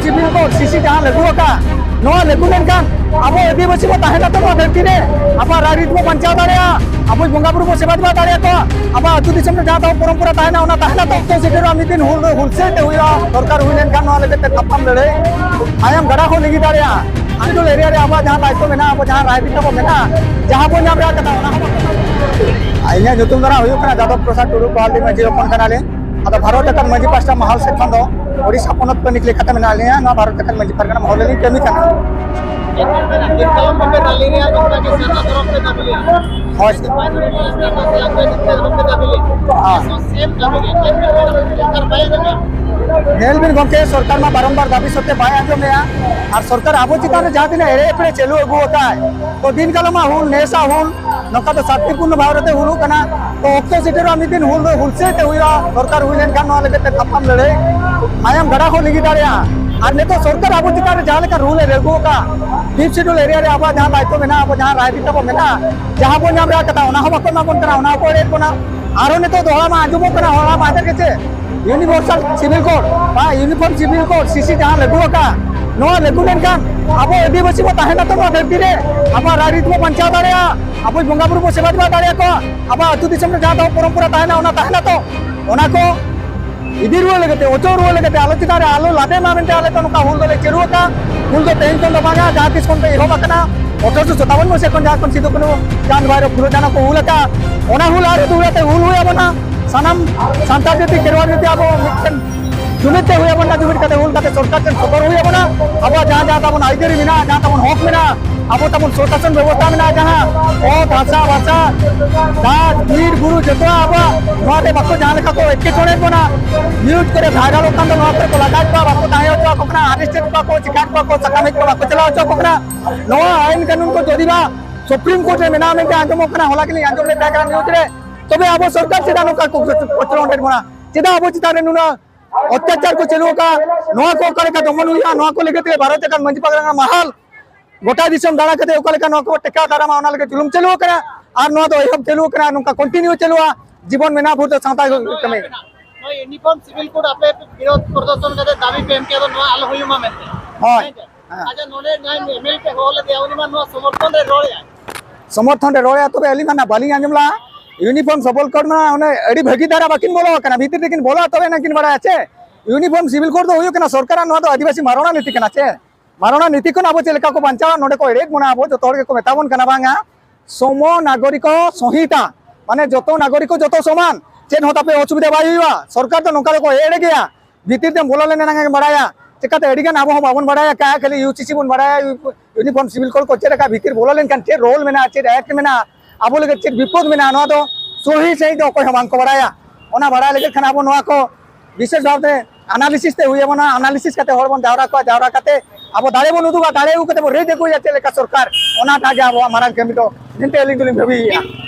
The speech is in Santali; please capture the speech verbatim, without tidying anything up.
ᱥᱤᱵᱤᱞ ᱠᱳᱰ, ᱥᱤᱥᱤ ᱡᱟᱦᱟᱸ ᱞᱟᱹᱜᱩ ᱟᱠᱟᱱ, ᱱᱚᱣᱟ ᱞᱟᱹᱜᱩ ᱞᱮᱱᱠᱷᱟᱱ ᱟᱵᱚ ᱟᱹᱫᱤᱵᱟᱹᱥᱤ ᱵᱚ ᱛᱟᱦᱮᱱᱟ ᱛᱚ ᱱᱚᱣᱟ ᱫᱷᱟᱹᱨᱛᱤ ᱨᱮ, ᱟᱵᱚᱣᱟᱜ ᱨᱟᱭᱨᱤᱛ ᱵᱚ ᱵᱟᱧᱪᱟᱣ ᱫᱟᱲᱮᱭᱟᱜᱼᱟ, ᱟᱵᱚᱭᱤᱡ ᱵᱚᱸᱜᱟ ᱵᱩᱨᱩ ᱵᱚ ᱥᱮᱵᱟ ᱫᱮᱵᱟ ᱫᱟᱲᱮᱭᱟᱠᱚᱣᱟ, ᱟᱵᱚᱣᱟᱜ ᱟᱹᱛᱩ ᱫᱤᱥᱚᱢ ᱨᱮ ᱡᱟᱦᱟᱸ ᱛᱟᱵᱚ ᱯᱚᱨᱚᱢᱯᱚᱨᱟ ᱛᱟᱦᱮᱱᱟ ᱚᱱᱟ ᱛᱟᱦᱮᱱᱟ ᱛᱚ᱾ ᱚᱠᱛᱚ ᱥᱮᱴᱮᱨᱚᱜᱼᱟ, ᱢᱤᱫ ᱫᱤᱱ ᱦᱩᱞ ᱫᱚ ᱦᱩᱞᱥᱟᱹᱭ ᱛᱮ ᱦᱩᱭᱩᱜᱼᱟ᱾ ᱫᱚᱨᱠᱟᱨ ᱦᱩᱭ ᱞᱮᱱᱠᱷᱟᱱ ᱱᱚᱣᱟ ᱞᱟᱹᱜᱤᱫ ᱛᱮ ᱛᱟᱯᱟᱢ ᱞᱟᱹᱲᱦᱟᱹᱭ ᱢᱟᱭᱟᱢ ᱜᱟᱰᱟ ᱦᱚᱸ ᱞᱤᱸᱜᱤ ᱫᱟᱲᱮᱭᱟᱜᱼᱟ᱾ ᱟᱨ ᱱᱤᱛᱚᱜ area ᱨᱮ ᱟᱵᱚᱣᱟᱜ ᱡᱟᱦᱟᱸ ᱫᱟᱭᱤᱛᱛᱚ ᱢᱮᱱᱟᱜᱼᱟ, ᱟᱵᱚ ᱡᱟᱦᱟᱸ ᱨᱟᱭᱨᱤᱛ ᱛᱟᱵᱚ ᱢᱮᱱᱟᱜᱼᱟ, ᱡᱟᱦᱟᱸ ᱵᱚᱱ ᱧᱟᱢ ᱨᱮᱭᱟᱜ ᱠᱟᱛᱷᱟ ᱚᱱᱟ ᱦᱚᱸ ᱵᱟᱠᱚ ᱧᱟᱢ᱾ ᱤᱧᱟᱹᱜ ᱧᱩᱛᱩᱢ ᱫᱚ ᱱᱟᱜ ᱦᱩᱭᱩᱜ ᱠᱟᱱᱟ ᱡᱟᱫᱚᱵ ᱯᱨᱚᱥᱟᱫᱽ ᱴᱩᱰᱩ, ᱯᱟᱦᱟᱞᱰᱤ ᱢᱟᱹᱡᱷᱤ ᱦᱚᱯᱚᱱ ᱠᱟᱱᱟᱞᱤᱧ᱾ ᱟᱫᱚ ᱵᱷᱟᱨᱚᱛ ᱡᱟᱠᱟᱛ ᱢᱟᱹᱡᱷᱤ ᱯᱟᱥᱴᱟ ᱢᱟᱦᱟᱞ ᱥᱮᱫ ᱠᱷᱚᱱ ᱫᱚ ᱳᱰᱤᱥᱟ ᱯᱚᱱᱚᱛ ᱯᱟᱹᱱᱤᱠ ᱞᱮᱠᱟᱛᱮ ᱢᱮᱱᱟᱜ ᱞᱤᱧᱟ, ᱱᱚᱣᱟ ᱵᱷᱟᱨᱚᱛ ᱡᱟᱠᱟᱛ ᱢᱟᱹᱡᱷᱤ ᱯᱟᱨᱜᱟᱱᱟ ᱢᱚᱦᱚᱞ ᱨᱮᱞᱤᱧ ᱠᱟᱹᱢᱤ ᱠᱟᱱᱟ᱾ ᱦᱳᱭ᱾ ᱧᱮᱞ ᱵᱤᱱ ᱜᱚᱢᱠᱮ, ᱥᱚᱨᱠᱟᱨ ᱢᱟ ᱵᱟᱨᱚᱢᱵᱟᱨ ᱫᱟᱹᱵᱤ ᱥᱚᱛᱛᱮ ᱵᱟᱭ ᱟᱸᱡᱚᱢᱮᱜᱼᱟ᱾ ᱟᱨ ᱥᱚᱨᱠᱟᱨ ᱟᱵᱚ ᱪᱮᱛᱟᱱ ᱨᱮ ᱡᱟᱦᱟᱸ ᱛᱤᱱᱟᱹᱜ ᱮᱲᱮ ᱮᱯᱲᱮ ᱪᱟᱹᱞᱩ ᱟᱹᱜᱩ ᱟᱠᱟᱫ, ᱛᱚ ᱫᱤᱱ ᱠᱟᱞᱚᱢᱟᱜ ᱦᱩᱞ, ᱱᱮᱥᱟᱜ ᱦᱩᱞ, ᱱᱚᱝᱠᱟ ᱫᱚ ᱥᱟᱱᱛᱤᱯᱩᱨᱱᱚ ᱵᱷᱟᱵ ᱨᱮᱛᱮ ᱦᱩᱞᱩᱜ ᱠᱟᱱᱟ᱾ ᱛᱚ ᱚᱠᱛᱚ ᱥᱮᱴᱮᱨᱚᱜᱼᱟ, ᱢᱤᱫ ᱫᱤᱱ ᱦᱩᱞ ᱫᱚ ᱦᱩᱞᱥᱟᱹᱭ ᱛᱮ ᱦᱩᱭᱩᱜᱼᱟ᱾ ᱫᱚᱨᱠᱟᱨ ᱦᱩᱭ ᱞᱮᱱᱠᱷᱟᱱ ᱱᱚᱣᱟ ᱞᱟᱹᱜᱤᱫ ᱛᱮ ᱛᱟᱯᱟᱢ ᱞᱟᱹᱲᱦᱟᱹᱭ, ᱢᱟᱭᱟᱢ ᱜᱟᱰᱟ ᱦᱚᱸ ᱞᱤᱸᱜᱤ ᱫᱟᱲᱮᱭᱟᱜᱼᱟ᱾ ᱟᱨ ᱱᱤᱛᱚᱜ ᱥᱚᱨᱠᱟᱨ ᱟᱵᱚ ᱪᱮᱛᱟᱱ ᱨᱮ ᱡᱟᱦᱟᱸ ᱞᱮᱠᱟ ᱨᱩᱞ ᱮ ᱞᱟᱹᱜᱩ ᱟᱠᱟᱫ, ᱯᱷᱤᱯᱛᱷ ᱥᱤᱰᱩᱞ ᱮᱨᱤᱭᱟ ᱨᱮ ᱟᱵᱚᱣᱟᱜ ᱡᱟᱦᱟᱸ ᱫᱟᱭᱤᱛᱛᱚ ᱢᱮᱱᱟᱜᱼᱟ, ᱟᱵᱚ ᱡᱟᱦᱟᱸ ᱨᱟᱭ ᱨᱤᱛ ᱛᱟᱵᱚ ᱢᱮᱱᱟᱜᱼᱟ, ᱡᱟᱦᱟᱸ ᱵᱚᱱ ᱧᱟᱢ ᱨᱮᱭᱟᱜ ᱠᱟᱛᱷᱟ ᱚᱱᱟ ᱦᱚᱸ ᱵᱟᱠᱚ ᱮᱢᱟ ᱵᱚᱱ ᱠᱟᱱᱟ, ᱚᱱᱟ ᱦᱚᱸᱠᱚ ᱮᱲᱮᱭᱮᱫ ᱵᱚᱱᱟ᱾ ᱟᱨᱦᱚᱸ ᱱᱤᱛᱚᱜ ᱫᱚᱦᱲᱟ ᱢᱟ ᱟᱸᱡᱚᱢᱚᱜ ᱠᱟᱱᱟ, ᱦᱚᱞᱟ ᱢᱟᱦᱫᱮᱨ ᱜᱮ ᱪᱮᱫ ᱤᱭᱩᱱᱤᱵᱷᱟᱨᱥᱟᱞ ᱥᱤᱵᱤᱞ ᱠᱳᱰ ᱵᱟ ᱤᱭᱩᱱᱤᱯᱷᱚᱨᱢ ᱥᱤᱵᱤᱞ ᱠᱳᱰ, ᱥᱤᱥᱤ ᱡᱟᱦᱟᱸ ᱞᱟᱹᱜᱩ ᱟᱠᱟᱫ, ᱱᱚᱣᱟ ᱞᱟᱹᱜᱩ ᱞᱮᱱᱠᱷᱟᱱ ᱟᱵᱚ ᱟᱹᱫᱤᱵᱟᱹᱥᱤ ᱵᱚ ᱛᱟᱦᱮᱱᱟ ᱛᱚ ᱱᱚᱣᱟ ᱫᱷᱟᱹᱨᱛᱤ ᱨᱮ, ᱟᱵᱚᱣᱟᱜ ᱨᱟᱭ ᱨᱤᱛ ᱵᱚ ᱵᱟᱧᱪᱟᱣ ᱫᱟᱲᱮᱭᱟᱜᱼᱟ, ᱟᱵᱚ ᱵᱚᱸᱜᱟ ᱵᱩᱨᱩ ᱵᱚ ᱥᱮᱵᱟ ᱫᱮᱵᱟ ᱫᱟᱲᱮᱭᱟᱠᱚᱣᱟ, ᱟᱵᱚᱣᱟᱜ ᱟᱹᱛᱩ ᱫᱤᱥᱚᱢ ᱨᱮ ᱡᱟᱦᱟᱸ ᱛᱟᱵᱚ ᱯᱚᱨᱚᱢᱯᱚᱨᱟ ᱛᱟᱦᱮᱱᱟ ᱚᱱᱟ ᱛᱟᱦᱮᱱᱟ ᱛᱚ᱾ ᱚᱱᱟ ᱠᱚ ᱤᱫᱤ ᱨᱩᱣᱟᱹᱲ ᱞᱟᱹᱜᱤᱫ ᱛᱮ, ᱚᱪᱚᱜ ᱨᱩᱣᱟᱹᱲ ᱞᱟᱹᱜᱤᱫ ᱛᱮ, ᱟᱞᱚ ᱪᱮᱛᱟᱱ ᱨᱮ ᱟᱞᱚ ᱞᱟᱫᱮ ᱢᱟ ᱢᱮᱱᱛᱮ ᱟᱞᱮ ᱫᱚ ᱱᱚᱝᱠᱟ ᱦᱩᱞ ᱫᱚᱞᱮ ᱪᱟᱹᱞᱩ ᱟᱠᱟᱫ᱾ ᱦᱩᱞ ᱫᱚ ᱛᱮᱦᱮᱧ ᱠᱷᱚᱱ ᱫᱚ ᱵᱟᱝᱟ, ᱡᱟᱦᱟᱸ ᱛᱤᱥ ᱠᱷᱚᱱ ᱯᱮ ᱮᱦᱚᱵ ᱟᱠᱟᱱᱟ᱾ ᱟᱴᱷᱨᱚᱥᱚ ᱥᱟᱛᱟᱣᱟᱱ ᱢᱟᱹᱦᱤᱛ ᱠᱷᱚᱱ ᱡᱟᱦᱟᱸ ᱠᱷᱚᱱ ᱥᱤᱫᱩ ᱠᱟᱹᱱᱦᱩ ᱪᱟᱸᱫᱽ ᱵᱷᱟᱭᱨᱚ ᱯᱷᱩᱞᱳ ᱡᱷᱟᱱᱚ ᱠᱚ ᱦᱩᱞ ᱟᱠᱟᱫ, ᱚᱱᱟ ᱦᱩᱞ ᱟᱨ ᱫᱩᱦᱲᱟ ᱛᱮ ᱦᱩᱞ ᱦᱩᱭ ᱟᱵᱚᱱᱟ᱾ ᱥᱟᱱᱟᱢ ᱥᱟᱱᱛᱟᱲ ᱡᱟᱹᱛᱤ, ᱠᱷᱮᱨᱣᱟᱲ ᱡᱟᱹᱛᱤ ᱟᱵᱚ ᱢᱤᱫᱴᱮᱱ ᱡᱩᱢᱤᱫ ᱛᱮ ᱦᱩᱭ ᱟᱵᱚᱱᱟ, ᱡᱩᱢᱤᱫ ᱠᱟᱛᱮ ᱦᱩᱞ ᱠᱟᱛᱮ ᱥᱚᱨᱠᱟᱨ ᱴᱷᱮᱱ ᱥᱚᱫᱚᱨ ᱦᱩᱭ ᱟᱵᱚᱱᱟ᱾ ᱟᱵᱚᱣᱟᱜ ᱡᱟᱦᱟᱸ ᱡᱟᱦᱟᱸ ᱛᱟᱵᱚᱱ ᱟᱹᱭᱫᱟᱹᱨᱤ ᱢᱮᱱᱟᱜᱼᱟ, ᱡᱟᱦᱟᱸ ᱛᱟᱵᱚᱱ ᱦᱚᱠ ᱢᱮᱱᱟᱜᱼᱟ, ᱟᱵᱚ ᱛᱟᱵᱚᱱ ᱥᱚᱥᱟᱥᱚᱱ ᱵᱮᱵᱚᱥᱛᱷᱟ ᱢᱮᱱᱟᱜᱼᱟ, ᱡᱟᱦᱟᱸ ᱚᱛ, ᱦᱟᱥᱟ, ᱵᱷᱟᱥᱟ, ᱫᱟᱜ, ᱵᱤᱨ, ᱵᱩᱨᱩ, ᱡᱚᱛᱚᱣᱟᱜ ᱟᱵᱚᱣᱟᱜ ᱱᱚᱣᱟ ᱨᱮ ᱵᱟᱠᱚ ᱡᱟᱦᱟᱸ ᱞᱮᱠᱟ ᱠᱚ ᱮᱴᱠᱮᱴᱚᱬᱮ ᱵᱚᱱᱟ, ᱱᱤᱭᱩᱡᱽ ᱠᱚᱨᱮ ᱵᱷᱟᱭᱨᱟᱞᱚᱜ ᱠᱟᱱ ᱫᱚ, ᱱᱚᱣᱟ ᱠᱚᱨᱮ ᱠᱚ ᱞᱟᱜᱟ ᱠᱚᱣᱟ, ᱵᱟᱠᱚ ᱛᱟᱦᱮᱸ ᱦᱚᱪᱚ ᱟᱠᱚ ᱠᱟᱱᱟ, ᱟᱨᱮᱥᱴ ᱮᱫ ᱠᱚᱣᱟ ᱠᱚ, ᱪᱤᱠᱟᱹᱭᱮᱫ ᱠᱚᱣᱟ ᱠᱚ, ᱥᱟᱠᱟᱢ ᱦᱮᱡ ᱠᱚ ᱵᱟᱠᱚ ᱪᱟᱞᱟᱣ ᱦᱚᱪᱚ ᱟᱠᱚ ᱠᱟᱱᱟ᱾ ᱱᱚᱣᱟ ᱟᱭᱤᱱ ᱠᱟᱹᱱᱩᱱ ᱠᱚ ᱡᱚᱫᱤ ᱵᱟ ᱥᱩᱯᱨᱤᱢ ᱠᱳᱨᱴ ᱨᱮ ᱢᱮᱱᱟᱜᱼᱟ ᱢᱮᱱᱛᱮ ᱟᱸᱡᱚᱢᱚᱜ ᱠᱟᱱᱟ, ᱦᱚᱞᱟ ᱜᱮᱞᱤᱧ ᱟᱸᱡᱚᱢ ᱞᱮᱫ ᱛᱟᱦᱮᱸ ᱠᱟᱱᱟ ᱱᱤᱭᱩᱡᱽ ᱨᱮ, ᱛᱚᱵᱮ ᱟᱵᱚ ᱥᱚᱨᱠᱟᱨ ᱪᱮᱫᱟᱜ ᱱᱚᱝᱠᱟ ᱠᱚ ᱠᱚᱪᱞᱚᱱ ᱮᱫ ᱵᱚᱱᱟ? ᱪᱮᱫᱟᱜ ᱟᱵᱚ ᱪᱮᱛᱟᱱ ᱨᱮ ᱱᱩᱱᱟᱹᱜ ᱚᱛᱛᱟᱪᱟᱨ ᱠᱚ ᱪᱟᱹᱞᱩ ᱟᱠᱟᱫ? ᱱᱚᱣᱟ ᱠᱚ ᱚᱠᱟ ᱞᱮᱠᱟ ᱫᱚᱢᱚᱱ ᱦᱩᱭᱩᱜᱼᱟ? ᱱᱚᱣᱟ ᱠᱚ ᱞᱟᱹᱜᱤᱫ ᱛᱮ ᱵᱷᱟᱨᱚᱛ ᱡᱟᱠᱟᱛ ᱢᱟᱹᱡᱷᱤ ᱯᱟᱨᱜᱟᱱᱟ ᱢᱟᱦᱟᱞ ᱜᱚᱴᱟ ᱫᱤᱥᱚᱢ ᱫᱟᱬᱟ ᱠᱟᱛᱮ ᱚᱠᱟ ᱞᱮᱠᱟ ᱱᱚᱣᱟ ᱠᱚ ᱴᱮᱠᱟᱣ ᱫᱟᱨᱟᱢᱟ, ᱚᱱᱟ ᱞᱟᱹᱜᱤᱫ ᱡᱩᱞᱩᱢ ᱪᱟᱹᱞᱩ ᱟᱠᱟᱱᱟ᱾ ᱟᱨ ᱱᱚᱣᱟ ᱫᱚ ᱮᱦᱚᱵ ᱪᱟᱹᱞᱩ ᱟᱠᱟᱱᱟ, ᱱᱚᱝᱠᱟ ᱠᱚᱱᱴᱤᱱᱤᱭᱩ ᱪᱟᱹᱞᱩᱜᱼᱟ᱾ ᱡᱤᱵᱚᱱ ᱢᱮᱱᱟᱜ ᱵᱷᱳᱨ ᱫᱚ ᱥᱟᱶᱛᱟ ᱠᱟᱹᱢᱤ᱾ ᱱᱚᱣᱟ ᱤᱭᱩᱱᱤᱯᱷᱚᱨᱢ ᱥᱤᱵᱤᱞ ᱠᱳᱰ ᱟᱯᱮ ᱵᱤᱨᱳᱫᱷ ᱯᱨᱚᱫᱚᱨᱥᱚᱱ ᱠᱟᱛᱮ ᱫᱟᱵᱤ ᱯᱮ ᱮᱢ ᱠᱮᱫᱟ, ᱱᱚᱣᱟ ᱟᱞᱚ ᱦᱩᱭᱩᱜ ᱢᱟ ᱢᱮᱱᱛᱮ᱾ ᱦᱳᱭ᱾ ᱦᱮᱸ ᱥᱮ? ᱟᱪᱪᱷᱟ, ᱱᱚᱰᱮ ᱡᱟᱦᱟᱸᱭ ᱮᱢᱮᱞᱮ ᱯᱮ ᱦᱚᱦᱚ ᱞᱮᱫᱮᱭᱟ, ᱩᱱᱤ ᱢᱟ ᱱᱚᱣᱟ ᱥᱚᱢᱚᱨᱛᱷᱚᱱ ᱨᱮ ᱨᱚᱲᱮᱫᱼᱟᱭ᱾ ᱥᱚᱢᱚᱨᱛᱷᱚᱱ ᱨᱮ ᱨᱚᱲᱮᱫᱼᱟ, ᱛᱚᱵᱮ ᱟᱹᱞᱤᱧ ᱢᱟ ᱱᱟᱜ ᱵᱟᱹᱞᱤᱧ ᱟᱸᱡᱚᱢ ᱞᱟᱜᱼᱟ᱾ ᱤᱭᱩᱱᱤᱯᱷᱚᱨᱢ ᱥᱤᱵᱤᱞ ᱠᱳᱰ ᱢᱟ ᱚᱱᱮ ᱟᱹᱰᱤ ᱵᱷᱟᱹᱜᱤ ᱫᱷᱟᱨᱟ ᱵᱟᱹᱠᱤᱱ ᱵᱚᱞᱚ ᱟᱠᱟᱱᱟ, ᱵᱷᱤᱛᱤᱨ ᱛᱮᱠᱤᱱ ᱵᱚᱞᱚ ᱛᱚᱵᱮ ᱮᱱᱟᱝ ᱠᱤᱱ ᱵᱟᱲᱟᱭᱟ ᱪᱮ? ᱤᱭᱩᱱᱤᱯᱷᱚᱨᱢ ᱥᱤᱵᱤᱞ ᱠᱳᱰ ᱫᱚ ᱦᱩᱭᱩᱜ ᱠᱟᱱᱟ ᱥᱚᱨᱠᱟᱨᱟᱜ, ᱱᱚᱣᱟ ᱫᱚ ᱟᱹᱫᱤᱵᱟᱹᱥᱤ ᱢᱟᱨᱚᱬᱟ ᱱᱤᱛᱤ ᱠᱟᱱᱟ ᱪᱮ? ᱢᱟᱨᱚᱬᱟ ᱱᱤᱛᱤ ᱠᱷᱚᱱ ᱟᱵᱚ ᱪᱮᱫ ᱞᱮᱠᱟ ᱠᱚ ᱵᱟᱧᱪᱟᱣᱟ, ᱱᱚᱰᱮ ᱠᱚ ᱮᱲᱮᱭᱮᱫ ᱵᱚᱱᱟ, ᱟᱵᱚ ᱡᱚᱛᱚ ᱦᱚᱲ ᱜᱮᱠᱚ ᱢᱮᱛᱟ ᱵᱚᱱ ᱠᱟᱱᱟ ᱵᱟᱝᱟ ᱥᱚᱢᱚ ᱱᱟᱜᱚᱨᱤᱠᱚ ᱥᱚᱦᱤᱛᱟ, ᱢᱟᱱᱮ ᱡᱚᱛᱚ ᱱᱟᱜᱚᱨᱤᱠ ᱠᱚ ᱡᱚᱛᱚ ᱥᱚᱢᱟᱱ, ᱪᱮᱫ ᱦᱚᱸ ᱛᱟᱯᱮ ᱚᱥᱩᱵᱤᱫᱷᱟ ᱵᱟᱭ ᱦᱩᱭᱩᱜᱼᱟ᱾ ᱥᱚᱨᱠᱟᱨ ᱫᱚ ᱱᱚᱝᱠᱟ ᱫᱚᱠᱚ ᱮᱲᱮ ᱜᱮᱭᱟ, ᱵᱷᱤᱛᱤᱨ ᱛᱮᱢ ᱵᱚᱞᱚ ᱞᱮᱱ ᱮᱱᱟᱝ ᱜᱮᱢ ᱵᱟᱲᱟᱭᱟ᱾ ᱪᱮᱠᱟᱛᱮ ᱟᱹᱰᱤ ᱜᱟᱱ ᱟᱵᱚ ᱦᱚᱸ ᱵᱟᱵᱚᱱ ᱵᱟᱲᱟᱭᱟ, ᱠᱟ ᱠᱷᱟᱹᱞᱤ ᱤᱭᱩᱥᱤᱥᱤ ᱵᱚᱱ ᱵᱟᱲᱟᱭᱟ, ᱤᱭᱩᱱᱤᱯᱷᱚᱨᱢ ᱥᱤᱵᱤᱞ ᱠᱳᱰ ᱠᱚ ᱪᱮᱫ ᱞᱮᱠᱟ ᱵᱷᱤᱛᱤᱨ ᱵᱚᱞᱚ ᱞᱮᱱᱠᱷᱟᱱ ᱪᱮᱫ ᱨᱳᱞ ᱢᱮᱱᱟᱜᱼᱟ, ᱪᱮᱫ ᱮᱠᱴ ᱢᱮᱱᱟᱜᱼᱟ, ᱟᱵᱚ ᱞᱟᱹᱜᱤᱫ ᱪᱮᱫ ᱵᱤᱯᱚᱫ ᱢᱮᱱᱟᱜᱼᱟ, ᱱᱚᱣᱟ ᱫᱚ ᱥᱚᱦᱤ ᱥᱟᱺᱦᱤᱡ ᱫᱚ ᱚᱠᱚᱭ ᱦᱚᱸ ᱵᱟᱝ ᱠᱚ ᱵᱟᱲᱟᱭᱟ᱾ ᱚᱱᱟ ᱵᱟᱲᱟᱭ ᱞᱟᱹᱜᱤᱫ ᱠᱷᱟᱱ ᱟᱵᱚ ᱱᱚᱣᱟ ᱠᱚ ᱵᱤᱥᱮᱥ ᱵᱷᱟᱵᱛᱮ ᱟᱱᱟᱞᱤᱥᱤᱥ ᱛᱮ ᱦᱩᱭ ᱟᱵᱚᱱᱟ, ᱟᱱᱟᱞᱤᱥᱤᱥ ᱠᱟᱛᱮ ᱦᱚᱲ ᱵᱚᱱ ᱡᱟᱣᱨᱟ ᱠᱚᱣᱟ, ᱡᱟᱣᱨᱟ ᱠᱟᱛᱮ ᱟᱵᱚ ᱫᱟᱲᱮ ᱵᱚᱱ ᱩᱫᱩᱜᱟ, ᱫᱟᱲᱮ ᱟᱹᱜᱩ ᱠᱟᱛᱮ ᱵᱚᱱ ᱨᱮᱡ ᱟᱹᱜᱩᱭᱟ ᱪᱮᱫ ᱞᱮᱠᱟ ᱥᱚᱨᱠᱟᱨ, ᱚᱱᱟᱴᱟᱜ ᱜᱮ ᱟᱵᱚᱣᱟᱜ ᱢᱟᱨᱟᱝ ᱠᱟᱹᱢᱤ ᱫᱚ ᱢᱮᱱᱛᱮ ᱟᱹᱞᱤᱧ ᱫᱚᱞᱤᱧ ᱵᱷᱟᱹᱵᱤᱭᱮᱫᱼᱟ᱾